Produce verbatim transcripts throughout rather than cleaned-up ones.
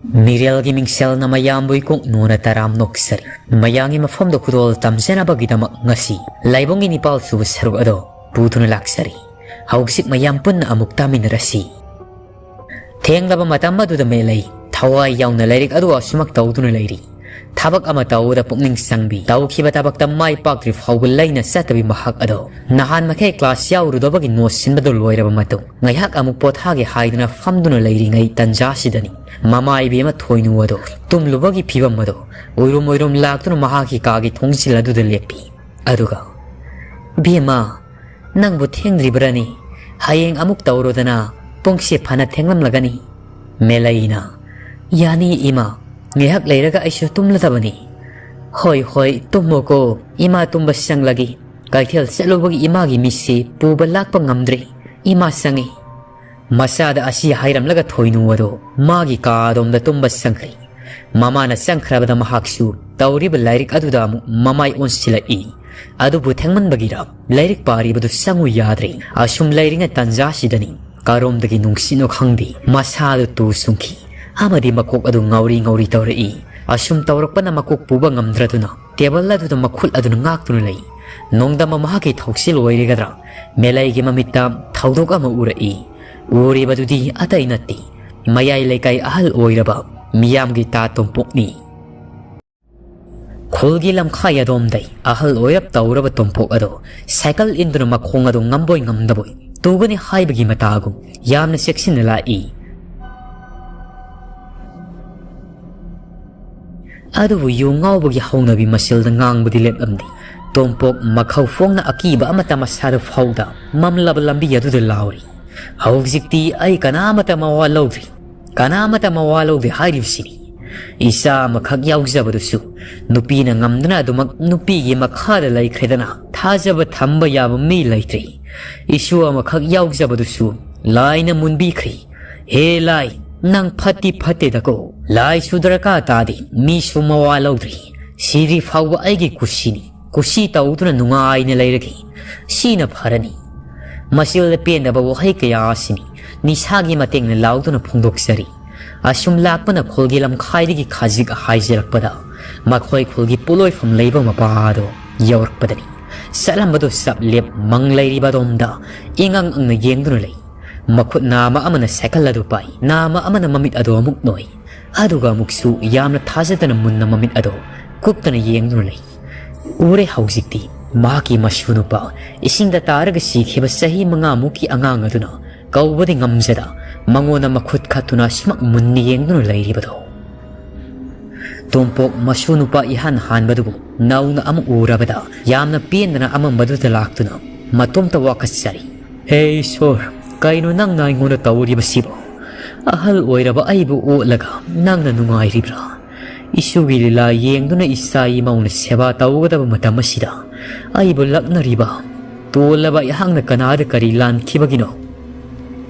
ꯃꯤꯔꯦꯜꯒꯤ ꯃꯤꯡꯁꯦꯜꯅ ꯃꯌꯥꯝꯕꯨ ꯏꯀꯣꯛ ꯅꯣꯅ ꯇꯔꯥꯝ ꯅꯣꯛꯆꯔꯤ꯫ ꯃꯌꯥꯝꯒꯤ ꯃꯐꯝꯗ ꯈꯨꯗꯣꯜ ꯇꯝꯖꯅꯕꯒꯤꯗꯃꯛ ꯉꯁꯤ ꯂꯥꯏꯕꯨꯡꯒꯤ ꯅꯤꯄꯥꯜ ꯁꯨꯕ ꯁꯔꯨꯛ ꯑꯗꯣ ꯄꯨꯗꯨꯅ ꯂꯥꯛꯆꯔꯤ꯫ ꯍꯧꯖꯤꯛ ꯃꯌꯥꯝ ꯄꯨꯟꯅ ꯑꯃꯨꯛ ꯇꯥꯃꯤꯟꯅꯔꯁꯤ꯫ ꯊꯦꯡꯂꯕ ꯃꯇꯝ ꯑꯗꯨꯗ ꯃꯦꯂꯩ ꯊꯋꯥꯏ ꯌꯥꯎꯅ ꯂꯥꯏꯔꯤꯛ ꯑꯗꯨ ꯑꯁꯨꯃꯛ ꯇꯧꯗꯨꯅ ꯂꯩꯔꯤ꯫ ꯊꯕꯛ ꯑꯃ ꯇꯧꯕꯗ ꯄꯨꯛꯅꯤꯡ ꯆꯪꯕꯤ, ꯇꯧꯈꯤꯕ ꯊꯕꯛꯇ ꯃꯥꯏ ꯄꯥꯛꯇ꯭ꯔꯤ ꯐꯥꯎꯕ ꯂꯩꯅ ꯆꯠꯇꯕꯤ ꯃꯍꯥꯛ ꯑꯗꯣ ꯅꯍꯥꯟ ꯃꯈꯩ ꯀ꯭ꯂꯥꯁ ꯌꯥꯎꯔꯨꯗꯕꯒꯤ ꯅꯣꯠ ꯁꯤꯟꯕꯗꯨ ꯂꯣꯏꯔꯕ ꯃꯇꯨꯡ ꯉꯥꯏꯍꯥꯛ ꯑꯃꯨꯛ ꯄꯣꯊꯥꯒꯦ ꯍꯥꯏꯗꯨꯅ ꯐꯝꯗꯨꯅ ꯂꯩꯔꯤꯉꯩ ꯇꯟꯖꯥꯁꯤꯗꯅꯤ ꯃꯃꯥ ꯏꯕꯦꯝꯃ ꯊꯣꯏꯅꯨ ꯑꯗꯣ ꯇꯨꯝꯂꯨꯕꯒꯤ ꯐꯤꯕꯝ ꯑꯗꯣ ꯎꯏꯔꯨꯝ ꯎꯏꯔꯨꯝ ꯂꯥꯛꯇꯨꯅ ꯃꯍꯥꯛꯀꯤ ꯀꯥꯒꯤ ꯊꯣꯡꯖꯤꯜ ꯑꯗꯨꯗ ꯂꯦꯞꯄꯤ꯫ ꯑꯗꯨꯒ, "ꯕꯦꯝꯃ, ꯅꯪꯕꯨ ꯊꯦꯡꯗ꯭ꯔꯤꯕ꯭ꯔꯅꯤ? ꯍꯌꯦꯡ ꯑꯃꯨꯛ ꯇꯧꯔꯣꯗꯅ, ꯄꯨꯡꯁꯦ ꯐꯅ ꯊꯦꯡꯂꯝꯂꯒꯅꯤ꯫" ꯃꯦꯂꯩꯅ, "ꯌꯥꯅꯤ ꯏꯃꯥ, ꯉꯥꯏꯍꯥꯛ ꯂꯩꯔꯒ ꯑꯩꯁꯨ ꯇꯨꯝꯂꯗꯕꯅꯤ꯫" "ꯍꯣꯏ, ꯍꯣꯏ, ꯇꯨꯝꯃꯣꯀꯣ, ꯏꯃꯥ ꯇꯨꯝꯕ ꯆꯪꯂꯒꯦ꯫ ꯀꯩꯊꯦꯜ ꯆꯠꯂꯨꯕꯒꯤ ꯏꯃꯥꯒꯤ ꯃꯤꯠꯁꯤ ꯄꯨꯕ ꯂꯥꯛꯄ ꯉꯝꯗ꯭ꯔꯦ, ꯏꯃꯥ ꯆꯪꯉꯤ꯫" ꯃꯆꯥꯗ ꯑꯁꯤ ꯍꯥꯏꯔꯝꯂꯒ ꯊꯣꯏꯅꯨ ꯑꯗꯣ ꯃꯥꯒꯤ ꯀꯥ ꯑꯗꯣꯝꯗ ꯇꯨꯝꯕ ꯆꯪꯈ꯭ꯔꯦ꯫ ꯃꯃꯥꯅ ꯆꯪꯈ꯭ꯔꯕꯗ ꯃꯍꯥꯛꯁꯨ ꯇꯧꯔꯤꯕ ꯂꯥꯏꯔꯤꯛ ꯑꯗꯨꯗ ꯑꯃꯨꯛ ꯃꯃꯥꯏ ꯑꯣꯟꯁꯤꯜꯂꯛꯏ꯫ ꯑꯗꯨꯕꯨ ꯊꯦꯡꯃꯟꯕꯒꯤꯔ ꯂꯥꯏꯔꯤꯛ ꯄꯥꯔꯤꯕꯗꯨ ꯆꯪꯉꯨ ꯌꯥꯗ꯭ꯔꯦ꯫ ꯑꯁꯨꯝ ꯂꯩꯔꯤꯉꯩ ꯇꯟꯖꯥꯁꯤꯗꯅꯤ ꯀꯔꯣꯝꯗꯒꯤ ꯅꯨꯡꯁꯤꯠꯅꯣ ꯈꯪꯗꯦ ꯃꯁꯥꯗꯨ ꯇꯨ ꯆꯨꯡꯈꯤ ꯑꯃꯗꯤ ꯃꯀꯣꯛ ꯑꯗꯨ ꯉꯥꯎꯔꯤ ꯉꯥꯎꯔꯤ ꯇꯧꯔꯛꯏ꯫ ꯑꯁꯨꯝ ꯇꯧꯔꯛꯄꯅ ꯃꯀꯣꯛ ꯄꯨꯕ ꯉꯝꯗ꯭ꯔꯗꯨꯅ ꯇꯦꯕꯜ ꯑꯗꯨꯗ ꯃꯈꯨꯠ ꯑꯗꯨꯅ ꯉꯥꯛꯇꯨꯅ ꯂꯩ꯫ ꯅꯣꯡꯗꯝꯕ ꯃꯍꯥꯛꯀꯤ ꯊꯧꯁꯤꯜ ꯑꯣꯏꯔꯒꯗ꯭ꯔꯥ ꯃꯦꯂꯩꯒꯤ ꯃꯃꯤꯠꯇ ꯊꯧꯗꯣꯛ ꯑꯃ ꯎꯔꯛꯏ꯫ ꯎꯔꯤꯕꯗꯨꯗꯤ ꯑꯇꯩ ꯅꯠꯇꯦ, ꯃꯌꯥꯏ ꯂꯩꯀꯥꯏ ꯑꯍꯜ ꯑꯣꯏꯔꯕ ꯃꯤꯌꯥꯝꯒꯤ ꯇꯥ ꯇꯣꯝꯄꯣꯛꯅꯤ꯫ ꯈꯨꯜꯒꯤ ꯂꯝꯈꯥꯏ ꯑꯗꯣꯝꯗꯩ ꯑꯍꯜ ꯑꯣꯏꯔꯞ ꯇꯧꯔꯕ ꯇꯣꯝꯄꯣꯛ ꯑꯗꯣ ꯁꯥꯏꯀꯜ ꯏꯟꯗꯨꯅ ꯃꯈꯣꯡ ꯑꯗꯨ ꯉꯝꯕꯣꯏ ꯉꯝꯗꯕꯣꯏ ꯇꯨꯒꯅꯤ ꯍꯥꯏꯕꯒꯤ ꯃꯇꯥꯒꯨꯝ ꯌꯥꯝꯅ ꯆꯦꯛꯁꯤꯟꯅ ꯂꯥꯛꯏ꯫ ꯑꯗꯨꯕꯨ ꯌꯨ ꯉꯥꯎꯕꯒꯤ ꯍꯧꯅꯕꯤ ꯃꯁꯤꯜꯗ ꯉꯥꯡꯕꯗꯤ ꯂꯦꯞꯂꯝꯗꯦ꯫ ꯇꯣꯝꯄꯣꯛ ꯃꯈꯧ ꯐꯣꯡꯅ ꯑꯀꯤꯕ ꯑꯃꯠꯇ ꯃꯁꯥꯗ ꯐꯥꯎꯗ ꯃꯝꯂꯕ ꯂꯝꯕꯤ ꯑꯗꯨꯗ ꯂꯥꯎꯔꯤ꯫ "ꯍꯧꯖꯤꯛꯇꯤ ꯑꯩ ꯀꯅꯥꯃꯠꯇ ꯃꯋꯥ ꯂꯧꯗ꯭ꯔꯤ, ꯀꯅꯥꯃꯠꯇ ꯃꯋꯥ ꯂꯧꯗꯦ ꯍꯥꯏꯔꯤꯕꯁꯤꯅꯤ꯫ ꯏꯆꯥ ꯑꯃꯈꯛ ꯌꯥꯎꯖꯕꯗꯨꯁꯨ ꯅꯨꯄꯤꯅ ꯉꯝꯗꯅ ꯑꯗꯨꯃꯛ ꯅꯨꯄꯤꯒꯤ ꯃꯈꯥꯗ ꯂꯩꯈ꯭ꯔꯦꯗꯅ, ꯊꯥꯖꯕ ꯊꯝꯕ ꯌꯥꯕ ꯃꯤ ꯂꯩꯇ꯭ꯔꯦ꯫ ꯏꯁꯨ ꯑꯃꯈꯛ ꯌꯥꯎꯖꯕꯗꯨꯁꯨ ꯂꯥꯏꯅ ꯃꯨꯟꯕꯤꯈ꯭ꯔꯦ꯫ ꯍꯦ ꯂꯥꯏ, ꯅꯪ ꯐꯠꯇꯤ ꯐꯠꯇꯦꯗꯀꯣ꯫ ꯂꯥꯏꯁꯨ ꯗꯔꯀꯥꯔ ꯇꯥꯗꯦ, ꯃꯤꯁꯨ ꯃꯋꯥ ꯂꯧꯗ꯭ꯔꯤ꯫ ꯁꯤꯗ꯭ꯔꯤ ꯐꯥꯎꯕ ꯑꯩꯒꯤ ꯀꯨꯁꯤꯅꯤ꯫ ꯀꯨꯁꯤ ꯇꯧꯗꯨꯅ ꯅꯨꯡꯉꯥꯏꯅ ꯂꯩꯔꯒꯦ꯫ ꯁꯤꯅ ꯐꯔꯅꯤ꯫" ꯃꯁꯤꯗ ꯄꯦꯟꯗꯕ ꯋꯥꯍꯩ ꯀꯌꯥ ꯑꯁꯤꯅꯤ ꯅꯤꯁꯥꯒꯤ ꯃꯇꯦꯡꯅ ꯂꯥꯎꯗꯨꯅ ꯐꯣꯡꯗꯣꯛꯆꯔꯤ꯫ ꯑꯁꯨꯝ ꯂꯥꯛꯄꯅ ꯈꯨꯜꯒꯤ ꯂꯝꯈꯥꯏꯗꯒꯤ ꯈꯖꯤꯛ ꯍꯥꯏꯖꯔꯛꯄꯗ ꯃꯈꯣꯏ ꯈꯨꯜꯒꯤ ꯄꯣꯠꯂꯣꯏꯐꯝ ꯂꯩꯕ ꯃꯄꯥ ꯑꯗꯣ ꯌꯧꯔꯛꯄꯗꯅꯤ꯫ ꯆꯠꯂꯝꯕꯗꯨ ꯆꯞ ꯂꯦꯞ ꯃꯪ ꯂꯩꯔꯤꯕ ꯑꯗꯣꯝꯗ ꯏꯉꯪ ꯑꯪꯅ ꯌꯦꯡꯗꯨꯅ ꯂꯩ꯫ ꯃꯈꯨꯠ ꯅꯥꯝꯃ ꯑꯃꯅ ꯁꯥꯏꯀꯜ ꯑꯗꯨ ꯄꯥꯏ, ꯅꯥꯝꯃ ꯑꯃꯅ ꯃꯃꯤꯠ ꯑꯗꯨ ꯑꯃꯨꯛ ꯅꯣꯏ, ꯑꯗꯨꯒ ꯑꯃꯨꯛꯁꯨ ꯌꯥꯝꯅ ꯊꯥꯖꯗꯅ ꯃꯨꯟꯅ ꯃꯃꯤꯠ ꯑꯗꯨ ꯀꯨꯞꯇꯅ ꯌꯦꯡꯗꯨꯅ ꯂꯩ꯫ ꯎꯔꯦ ꯍꯧꯖꯤꯛꯇꯤ ꯃꯍꯥꯛꯀꯤ ꯃꯁꯨ ꯅꯨꯄꯥ, ꯏꯁꯤꯡꯗ ꯇꯥꯔꯒ ꯁꯤꯈꯤꯕ ꯆꯍꯤ ꯃꯉꯥꯃꯨꯛꯀꯤ ꯑꯉꯥꯡ ꯑꯗꯨꯅ ꯀꯧꯕꯗꯤ ꯉꯝꯖꯗ ꯃꯉꯣꯟꯗ ꯃꯈꯨꯠ ꯈꯠꯇꯨꯅ ꯁꯨꯃꯛ ꯃꯨꯟꯅ ꯌꯦꯡꯗꯨꯅ ꯂꯩꯔꯤꯕꯗꯣ꯫ ꯇꯣꯝꯄꯣꯛ ꯃꯁꯨ ꯅꯨꯄꯥ ꯏꯍꯥꯟ ꯍꯥꯟꯕꯗꯨꯕꯨ ꯅꯧꯅ ꯑꯃꯨꯛ ꯎꯔꯕꯗ ꯌꯥꯝꯅ ꯄꯦꯟꯗꯅ ꯑꯃꯝꯕꯗꯨꯗ ꯂꯥꯛꯇꯨꯅ ꯃꯇꯣꯝꯇ ꯋꯥꯀꯠꯆꯔꯤ꯫ "ꯍꯦ ꯏꯁꯣꯔ, ꯀꯩꯅꯣ ꯅꯪꯅ ꯑꯩꯉꯣꯟꯗ ꯇꯧꯔꯤꯕꯁꯤꯕꯣ? ꯑꯍꯜ ꯑꯣꯏꯔꯕ ꯑꯩꯕꯨ ꯑꯣꯠꯂꯒ ꯅꯪꯅ ꯅꯨꯡꯉꯥꯏꯔꯤꯕ꯭ꯔꯥ? ꯏꯁꯨꯒꯤ ꯂꯤꯂꯥ ꯌꯦꯡꯗꯨꯅ ꯏꯆꯥ ꯏꯃꯧꯅ ꯁꯦꯕꯥ ꯇꯧꯒꯗꯕ ꯃꯇꯝ ꯑꯁꯤꯗ ꯑꯩꯕꯨ ꯂꯛꯅꯔꯤꯕ ꯇꯣꯜꯂꯕ ꯑꯩꯍꯥꯛꯅ ꯀꯅꯥꯗ ꯀꯔꯤ ꯂꯥꯟꯈꯤꯕꯒꯤꯅꯣ?"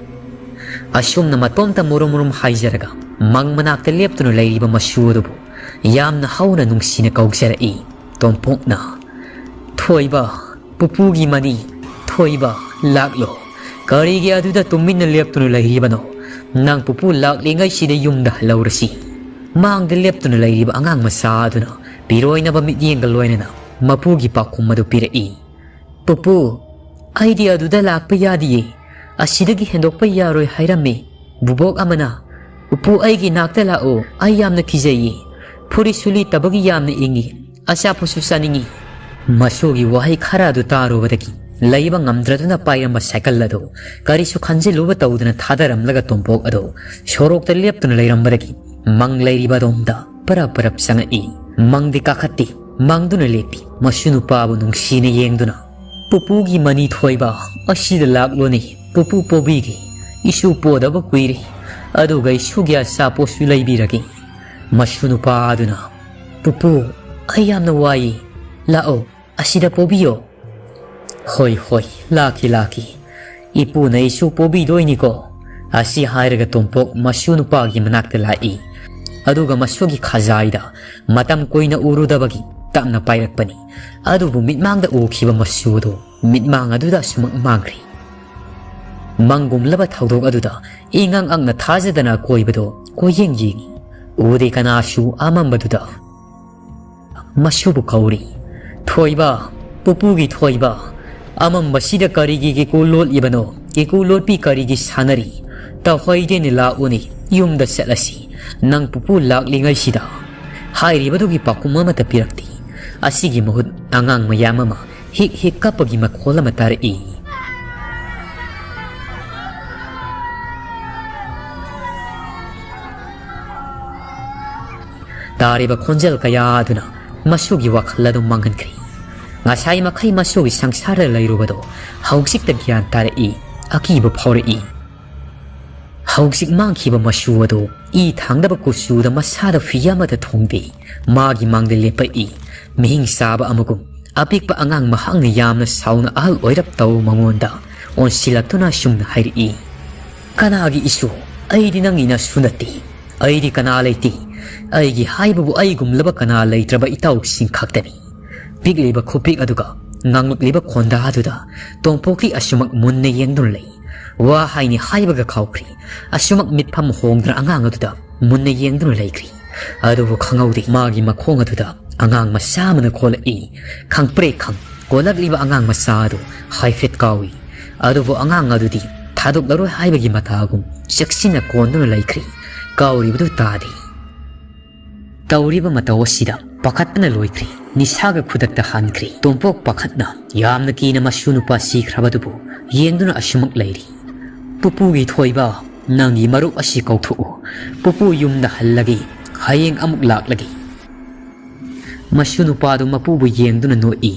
ꯑꯁꯨꯝꯅ ꯃꯇꯣꯝꯇ ꯃꯨꯔꯨꯝ ꯃꯨꯔꯨꯝ ꯍꯥꯏꯖꯔꯒ ꯃꯪ ꯃꯅꯥꯛꯇ ꯂꯦꯞꯇꯨꯅ ꯂꯩꯔꯤꯕ ꯃꯁꯨ ꯑꯗꯨꯕꯨ ꯌꯥꯝꯅ ꯍꯧꯅ ꯅꯨꯡꯁꯤꯅ ꯀꯧꯖꯔꯛꯏ꯫ ꯇꯣꯝꯄꯣꯛꯅ, "ꯊꯣꯏꯕ, ꯄꯨꯄꯨꯒꯤ ꯃꯅꯤ, ꯊꯣꯏꯕ, ꯂꯥꯛꯂꯣ꯫ ꯀꯔꯤꯒꯤ ꯑꯗꯨꯗ ꯇꯨꯃꯤꯟꯅ ꯂꯦꯞꯇꯨꯅ ꯂꯩꯔꯤꯕꯅꯣ? ꯅꯪ ꯄꯨꯄꯨ ꯂꯥꯛꯂꯤꯉꯩꯁꯤꯗ ꯌꯨꯝꯗ ꯍꯜꯂꯧꯔꯁꯤ꯫" ꯃꯥꯡꯗ ꯂꯦꯞꯇꯨꯅ ꯂꯩꯔꯤꯕ ꯑꯉꯥꯡ ꯃꯆꯥ ꯑꯗꯨꯅ ꯄꯤꯔꯣꯏꯅꯕ ꯃꯤꯠꯌꯦꯡꯒ ꯂꯣꯏꯅꯅ ꯃꯄꯨꯒꯤ ꯄꯥꯎꯈꯨꯝ ꯑꯗꯨ ꯄꯤꯔꯛꯏ꯫ "ꯄꯨꯄꯨ, ꯑꯩꯗꯤ ꯑꯗꯨꯗ ꯂꯥꯛꯄ ꯌꯥꯗꯤꯌꯦ꯫ ꯑꯁꯤꯗꯒꯤ ꯍꯦꯟꯗꯣꯛꯄ ꯌꯥꯔꯣꯏ ꯍꯥꯏꯔꯝꯃꯦ ꯕꯨꯕꯣꯛ ꯑꯃꯅ꯫ ꯄꯨꯄꯨ, ꯑꯩꯒꯤ ꯅꯥꯛꯇ ꯂꯥꯛꯑꯣ꯫ ꯑꯩ ꯌꯥꯝꯅ ꯀꯤꯖꯩꯌꯦ꯫ ꯐꯨꯔꯤꯠꯁꯨ ꯂꯤꯠꯇꯕꯒꯤ ꯌꯥꯝꯅ ꯏꯪꯉꯤ꯫ ꯑꯆꯥꯄꯣꯠꯁꯨ ꯆꯥꯅꯤꯡꯉꯤ꯫" ꯃꯁꯨꯒꯤ ꯋꯥꯍꯩ ꯈꯔ ꯑꯗꯨ ꯇꯥꯔꯨꯕꯗꯒꯤ ꯂꯩꯕ ꯉꯝꯗ꯭ꯔꯗꯨꯅ ꯄꯥꯏꯔꯝꯕ ꯁꯥꯏꯀꯜ ꯑꯗꯨ ꯀꯔꯤꯁꯨ ꯈꯟꯖꯤꯜꯂꯨꯕ ꯇꯧꯗꯅ ꯊꯥꯗꯔꯝꯂꯒ ꯇꯣꯝꯄꯣꯛ ꯑꯗꯨ ꯁꯣꯔꯣꯛꯇ ꯂꯦꯞꯇꯨꯅ ꯂꯩꯔꯝꯕꯗꯒꯤ ꯃꯪ ꯂꯩꯔꯤꯕ ꯑꯗꯣꯝꯗ ꯄꯔꯞ ꯄꯔꯞ ꯆꯪꯉꯛꯏ꯫ ꯃꯪꯗꯤ ꯀꯥꯈꯠꯇꯦ, ꯃꯪꯗꯨꯅ ꯂꯦꯞꯄꯤ꯫ ꯃꯁꯨ ꯅꯨꯄꯥꯕꯨ ꯅꯨꯡꯁꯤꯅ ꯌꯦꯡꯗꯨꯅ, "ꯄꯨꯄꯨꯒꯤ ꯃꯅꯤ ꯊꯣꯏꯕ, ꯑꯁꯤꯗ ꯂꯥꯛꯂꯣꯅꯦ꯫ ꯄꯨꯄꯨ ꯄꯣꯕꯤꯒꯦ꯫ ꯏꯁꯨ ꯄꯣꯗꯕ ꯀꯨꯏꯔꯦ꯫ ꯑꯗꯨꯒ ꯏꯁꯨꯒꯤ ꯑꯆꯥꯄꯣꯠꯁꯨ ꯂꯩꯕꯤꯔꯒꯦ꯫" ꯃꯁꯨ ꯅꯨꯄꯥ ꯑꯗꯨꯅ, "ꯄꯨꯄꯨ, ꯑꯩ ꯌꯥꯝꯅ ꯋꯥꯏꯌꯦ꯫ ꯂꯥꯛꯑꯣ, ꯑꯁꯤꯗ ꯄꯣꯕꯤꯌꯣ꯫" "ꯍꯣꯏ, ꯍꯣꯏ, ꯂꯥꯛꯀꯦ, ꯂꯥꯛꯀꯦ꯫ ꯏꯄꯨꯅ ꯏꯁꯨ ꯄꯣꯕꯤꯗꯣꯏꯅꯤꯀꯣ꯫" ꯑꯁꯤ ꯍꯥꯏꯔꯒ ꯇꯣꯝꯄꯣꯛ ꯃꯁꯨ ꯅꯨꯄꯥꯒꯤ ꯃꯅꯥꯛꯇ ꯂꯥꯛꯏ꯫ ꯑꯗꯨꯒ ꯃꯁꯨꯒꯤ ꯈꯖꯥꯏꯗ ꯃꯇꯝ ꯀꯨꯏꯅ ꯎꯔꯨꯗꯕꯒꯤ ꯇꯞꯅ ꯄꯥꯏꯔꯛꯄꯅꯤ꯫ ꯑꯗꯨꯕꯨ ꯃꯤꯠꯃꯥꯡꯗ ꯎꯈꯤꯕ ꯃꯁꯨ ꯑꯗꯨ ꯃꯤꯠꯃꯥꯡ ꯑꯗꯨꯗ ꯑꯁꯨꯃꯛ ꯃꯥꯡꯈ꯭ꯔꯦ꯫ ꯃꯪꯒꯨꯝꯂꯕ ꯊꯧꯗꯣꯛ ꯑꯗꯨꯗ ꯏꯉꯪ ꯑꯉꯛꯅ ꯊꯥꯖꯗꯅ ꯑꯀꯣꯏꯕꯗꯨ ꯀꯣꯏꯌꯦꯡ ꯌꯦꯡꯉꯤ꯫ ꯎꯗꯦ ꯀꯅꯥꯁꯨ ꯑꯃꯝꯕꯗꯨꯗ꯫ ꯃꯁꯨꯕꯨ ꯀꯧꯔꯤ꯫ "ꯊꯣꯏꯕ, ꯄꯨꯄꯨꯒꯤ ꯊꯣꯏꯕ, ꯑꯃꯝꯕꯁꯤꯗ ꯀꯔꯤꯒꯤ ꯀꯦꯀꯨ ꯂꯣꯠꯂꯤꯕꯅꯣ? ꯀꯦꯀꯨ ꯂꯣꯠꯄꯤ ꯀꯔꯤꯒꯤ ꯁꯥꯟꯅꯔꯤ? ꯇꯧꯍꯩꯗꯦꯅꯦ, ꯂꯥꯛꯎꯅꯦ, ꯌꯨꯝꯗ ꯆꯠꯂꯁꯤ꯫ ꯅꯪ ꯄꯨꯄꯨ ꯂꯥꯛꯂꯤꯉꯩꯁꯤꯗ꯫" ꯍꯥꯏꯔꯤꯕꯗꯨꯒꯤ ꯄꯥꯎꯈꯨꯝ ꯑꯃꯠꯇ ꯄꯤꯔꯛꯇꯦ꯫ ꯑꯁꯤꯒꯤ ꯃꯍꯨꯠ ꯑꯉꯥꯡ ꯃꯌꯥꯝ ꯑꯃ ꯍꯤꯛ ꯍꯤꯛ ꯀꯞꯄꯒꯤ ꯃꯈꯣꯜ ꯑꯃ ꯇꯥꯔꯛꯏ꯫ ꯇꯥꯔꯤꯕ ꯈꯣꯟꯖꯦꯜ ꯀꯌꯥ ꯑꯗꯨꯅ ꯃꯁꯨꯒꯤ ꯋꯥꯈꯜ ꯑꯗꯨ ꯃꯥꯡꯍꯟꯈ꯭ꯔꯦ꯫ ꯉꯁꯥꯏ ꯃꯈꯩ ꯃꯁꯨꯒꯤ ꯁꯪꯁꯥꯔꯗ ꯂꯩꯔꯨꯕꯗꯣ ꯍꯧꯖꯤꯛꯇ ꯒ꯭ꯌꯥꯟ ꯇꯥꯔꯛꯏ, ꯑꯀꯤꯕ ꯐꯥꯎꯔꯛꯏ꯫ ꯍꯧꯖꯤꯛ ꯃꯥꯡꯈꯤꯕ ꯃꯁꯨ ꯑꯗꯨ ꯏ ꯊꯥꯡꯗꯕ ꯀꯨꯆꯨꯗ ꯃꯁꯥꯗ ꯐꯤ ꯑꯃꯠꯇ ꯊꯣꯡꯗꯦ꯫ ꯃꯥꯒꯤ ꯃꯥꯡꯗ ꯂꯦꯞꯄꯛꯏ꯫ ꯃꯤꯍꯤꯡ ꯆꯥꯕ ꯑꯃꯒꯨꯝ ꯑꯄꯤꯛꯄ ꯑꯉꯥꯡ ꯃꯍꯥꯛꯅ ꯌꯥꯝꯅ ꯁꯥꯎꯅ ꯑꯍꯜ ꯑꯣꯏꯔꯞ ꯇꯧꯕ ꯃꯉꯣꯟꯗ ꯑꯣꯟꯁꯤꯜꯂꯛꯇꯨꯅ ꯑꯁꯨꯝꯅ ꯍꯥꯏꯔꯛꯏ, "ꯀꯅꯥꯒꯤ ꯏꯁꯨ? ꯑꯩꯗꯤ ꯅꯪꯒꯤ ꯅꯁꯨ ꯅꯠꯇꯦ꯫ ꯑꯩꯗꯤ ꯀꯅꯥ ꯂꯩꯇꯦ꯫ ꯑꯩꯒꯤ ꯍꯥꯏꯕꯕꯨ ꯑꯩꯒꯨꯝꯂꯕ ꯀꯅꯥ ꯂꯩꯇ꯭ꯔꯕ ꯏꯇꯥꯎꯁꯤꯡ ꯈꯛꯇꯅꯤ꯫" ꯄꯤꯛꯂꯤꯕ ꯈꯨꯄꯤꯛ ꯑꯗꯨꯒ ꯉꯥꯡꯂꯛꯂꯤꯕ ꯈꯣꯟꯗꯥ ꯑꯗꯨꯗ ꯇꯣꯝꯄꯣꯛꯀꯤ ꯑꯁꯨꯃꯛ ꯃꯨꯟꯅ ꯌꯦꯡꯗꯨꯅ ꯂꯩ꯫ ꯋꯥ ꯍꯥꯏꯅꯤ ꯍꯥꯏꯕꯒ ꯀꯥꯎꯈ꯭ꯔꯤ꯫ ꯑꯁꯨꯃꯛ ꯃꯤꯠꯐꯝ ꯍꯣꯡꯗꯨꯅ ꯑꯉꯥꯡ ꯑꯗꯨꯗ ꯃꯨꯟꯅ ꯌꯦꯡꯗꯨꯅ ꯂꯩꯈ꯭ꯔꯤ꯫ ꯑꯗꯨꯕꯨ ꯈꯪꯍꯧꯗꯦ, ꯃꯥꯒꯤ ꯃꯈꯣꯡ ꯑꯗꯨꯗ ꯑꯉꯥꯡ ꯃꯆꯥ ꯑꯃꯅ ꯀꯣꯜꯂꯛꯏ꯫ ꯈꯪꯄ꯭ꯔꯦꯛ ꯈꯪ ꯀꯣꯜꯂꯛꯂꯤꯕ ꯑꯉꯥꯡ ꯃꯆꯥ ꯑꯗꯨ ꯍꯥꯏꯐꯦꯠ ꯀꯥꯎꯏ꯫ ꯑꯗꯨꯕꯨ ꯑꯉꯥꯡ ꯑꯗꯨꯗꯤ ꯊꯥꯗꯣꯛꯂꯔꯣꯏ ꯍꯥꯏꯕꯒꯤ ꯃꯇꯥꯒꯨꯝ ꯆꯦꯛꯁꯤꯟꯅ ꯀꯣꯟꯗꯨꯅ ꯂꯩꯈ꯭ꯔꯤ꯫ ꯀꯥꯎꯔꯤꯕꯗꯨ ꯇꯥꯗꯦ꯫ ꯇꯧꯔꯤꯕ ꯃꯇꯧ ꯑꯁꯤꯗ ꯄꯥꯈꯠꯄꯅ ꯂꯣꯏꯈ꯭ꯔꯦ꯫ ꯅꯤꯁꯥꯒ ꯈꯨꯗꯛꯇ ꯍꯟꯈ꯭ꯔꯦ꯫ ꯇꯣꯝꯄꯣꯛ ꯄꯥꯈꯠꯅ ꯌꯥꯝꯅ ꯀꯤꯅ ꯃꯁꯨ ꯅꯨꯄꯥ ꯁꯤꯈ꯭ꯔꯕꯗꯨꯕꯨ ꯌꯦꯡꯗꯨꯅ ꯑꯁꯨꯃꯛ ꯂꯩꯔꯤ꯫ "ꯄꯨꯄꯨꯒꯤ ꯊꯣꯏꯕ, ꯅꯪꯒꯤ ꯃꯔꯨꯞ ꯑꯁꯤ ꯀꯧꯊꯣꯛꯎ꯫ ꯄꯨꯄꯨ ꯌꯨꯝꯗ ꯍꯜꯂꯒꯦ꯫ ꯍꯌꯦꯡ ꯑꯃꯨꯛ ꯂꯥꯛꯂꯒꯦ꯫" ꯃꯁꯨ ꯅꯨꯄꯥꯗꯨ ꯃꯄꯨꯕꯨ ꯌꯦꯡꯗꯨꯅ ꯅꯣꯛꯏ꯫